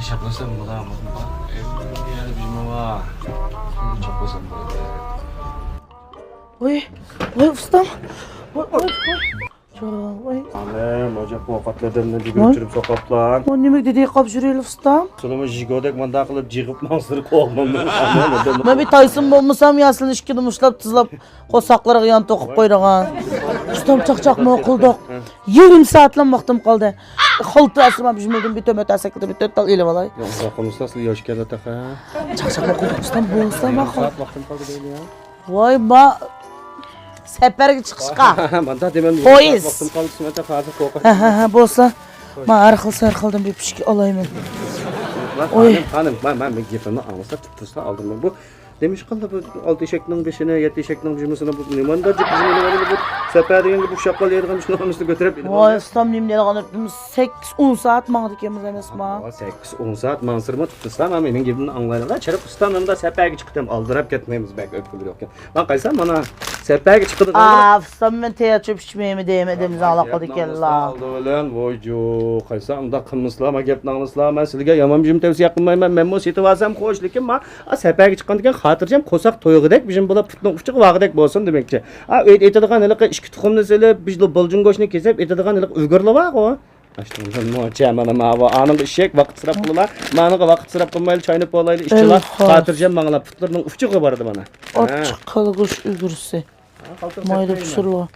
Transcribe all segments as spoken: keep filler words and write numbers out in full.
چاپلىسام بولا، بۇنى بار. ئەمدى يەنە بىر نېمە بار. شۇنى چاپلىسام بولىدۇ. ۋاي، ۋاي، ئۇستام. ۋاي، ۋاي، ۋاي. ۋاي. ئانام، ئوجاق ئوقەتلەردىن نېمە ۋاي. ئۆچۈرۈپ سوقاپلان. ۋاي، نېمە دېدى قاپ جۈرۈيلى ئۇستام؟ سۇلىمۇ ژىگودەك مۇنداق قىلىپ جىغىپ ماڭسىلى قوغمامدىم. مەن بىر تايسون بولمىسام، ياسىنى ئىككىدىن مۇشتلاپ، تىزلاپ، قورساقلىرىغا يان توقۇپ قويىدىغان. ئۇستام چاقچاقمۇ قىلدۇق. يېرىم سائەتلا ۋاقتىم قالدى. خالتا ئەسلىمە بىژمىدىن بىر تۆمۈر تەسەككىدە بىر تۆت تال ئېلىپ ئالاي. ياق، ئۇزاق قىلمىسىلا، سىلى ياش ئىكەنلا تېخى. چاقچاقمۇ قىلدۇق ئۇستام، بولسا يېرىم ماقۇل. سائەت ۋاقتىم قالدى دەيلى يا. ۋاي ما، سەپەرگە چىقىشقا. ماندا دېمەم، پويىز. ۋاقتىم قالدى، سىمەن تېخى ھازىر قورقۇپ. ھە، ھە، ھە، بولسا. ما ھەر خىل سەر خىلدىن بىر پىشكى ئالايمەن. ۋاي، ئوي. خانىم، خانىم، ما، ما، مېنىڭ گېپىمنى ئاڭلىسا، تۇرسا ئالدىمدا بۇ. دېمىشقاندا بۇ ئالتە ئېشەكنىڭ بېشىنى، يەتتە ئېشەكنىڭ بىژمىسىنى، بۇ نېمانداق جىق بىژمىنى ئالىدۇ بۇ؟ سەپەر دېگەنگە بۇ ئۇششاقلار يەيدىغان مۇشۇنىڭ ھەممىسىنى كۆتۈرۈپ ئېلىپ ۋاي، ئۇستام، نېمە دەيدىغان ئۆتتۈم؟ سەككىز ئون سائەت ماڭدىكەنمىز ئەمەسما؟ ۋاي، سەككىز ئون سائەت ماڭسىرىمۇ تۇتسا، مانا مېنىڭ گېپىمنى ئاڭلايلا، چىرىپ ئۇستام، ئەمدى سەپەرگە چىقتىم، ئالدىراپ كەتمەيمىز، بەك ئۆپكىلىرى يوقكەن. ماڭ قايسا، مانا سەپەرگە چىقىدىغان. ئا، ئۇستام، مەن تېيە چۆپ ئىچمەيمەن دەيمەن، دېمىز ئاڭلاپ قالدىكەنلا. ئالدى بىلەن، ۋوي جو، قايسا ئۇنداق قىلمىسىلا، ما گەپنى ئاڭلىسىلا، مەن سىلىگە يامان بىژىم تەۋسىيە قىلمايمەن، مەنمۇ سېتىۋالسام خوش، لېكىن ما، ئا، سەپەرگە چىققاندىكىن خاتىرجەم قورساق تويغۇدەك بىژىم بولۇپ، پۇتنىڭ ئۇچىغا بارغۇدەك بولسۇن دېمەكچى. ئا، ئۆيدە ئېتىدىغان ھېلىقى ئىككى تۇخۇمنى سېلىپ، بىژ-، بۇلجۇڭ گۆشىنى كېسىپ ئېتىدىغان ھېلىقى ئۈگرىلەر بارغۇ. ئاشتىڭدىن موچە مانا ماۋۇ، ئانىڭغا ئىششەك ۋاقىت ئىسراپ قىلىلا، مانىڭغا ۋاقىت ئىسراپ قىلمايلى، چايناپ بولايلى، ئىشچىلا ئەلھاس. خاتىرجەم ماڭىلا، پۇتلىرىنىڭ ئۇچىغا بارىدۇ مانا. ئاچچىق كالا گۆش ئۈگرىسى. مايدا پىشۇرۇۋال.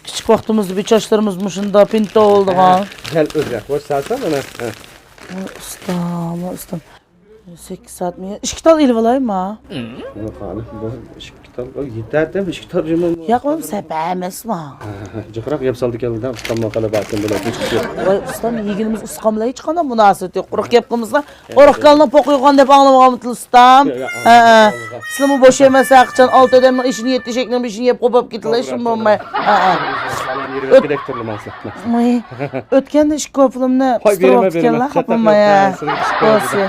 كىچىك ۋاقتىمىزدا بۇ چاچلىرىمىز مۇشۇنداق پىنتا بولىدىغان. دەل ئۆزى. خوش سالسا مانا. ۋاي ئۇستام، ۋاي ئۇستام. سەككىز سائەت مېنى ئىككى تال ئېلىۋالايما؟ ياق، ئانى، بۇ ئىككى تال، ئۇ يېتەتتىم، ئىككى تال جۇمۇ. ياق، ئۇ سەپە ئەمەسما؟ جىقراق يەپ سالدى كەلدى، ئۇستامنىڭ قەلبە ئەتتىم بىلەن. ياق، ئۇستام، يېگىنىمىز ئۇسقام بىلەن ھېچقانداق مۇناسىۋىتى يوق. قۇرۇق گەپ قىلمىسىلا، قورققاننىڭ پوقى يوغان دەپ ئاڭلىمىغانمىدىلا ئۇستام؟ ياق، ياق، ھەئە. سىلىمۇ بوش ئەمەس ھە، قاچان ئالتە ئادەمنىڭ ئېشىنى يەتتە ئېشەكنىڭ بېشىنى يەپ قوپاپ كېتىلا، شۇ بولماي. ھەئە. ئۆت-، ئۆتكەندە ئىككى كوپلىمنى قىستۇرۇپ بېرىمەن، بېرىمەن. خاپىماي ھە. بولسا.